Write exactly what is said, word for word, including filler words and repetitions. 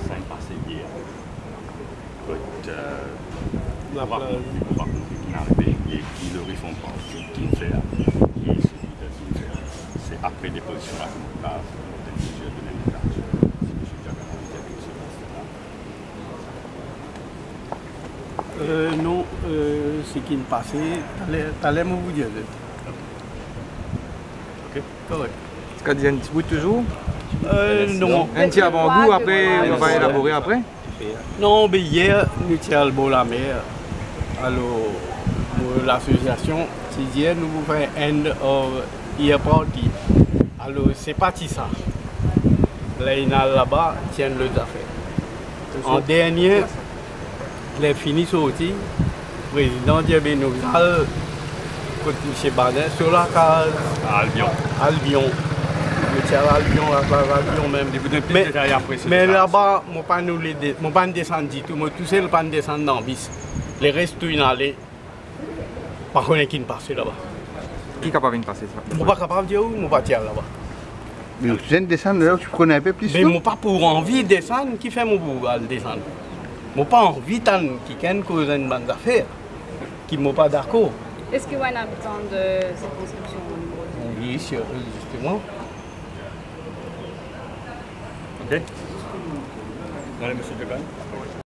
Sa inn pase yer. Kot, euh, nou pa konpran, nou pa konpran ki inn arive e ki le responsab ki inn fer e seki li inn fer. Se apre depozision la ki nou pe donn plizier de lendikas. Si misie Diacono li dir kiksoz, etsetera. Euh, non, euh, seki inn pase, taler, taler mo pou dir zot. Ok. Korek. Eski dir enn ti bout touzour? Euh, non. Enn ti avangou, apre nou va elabore apre. Non, be yer, nou ti al bor lamer. Alor, nou, lasosiasion ti dir nou pou fer end of year party. Alor, se pa ti sa. Ler inn al laba, ti enn lot zafer. An dernie, ler fini sorti, prezidan dir, be nou al kot misie Badin, so lakaz Albion. Albion. Nou ti al Albion, lakaz Albion mem. Me, me laba, mo pa'nn oule de-, mo pa'nn desann ditou, mo tousel pa'nn desann dan bis. Leres tou inn ale. Pa kone ki inn pase laba. Ki kapav inn pase sa? Mo pa kapav dir ou, mo pa ti al laba. Me ou ti desann, la ou ti kone inpe plis, non? Me mo pa pou anvi desann, kifer mo pou al desann? Mo pa anvi tann kikenn koz enn bann zafer ki mo pa dakor. Est-ce que vous êtes un habitant de circonscription numéro deux? Oui, c'est, justement. Ok. Allez, monsieur Dugan.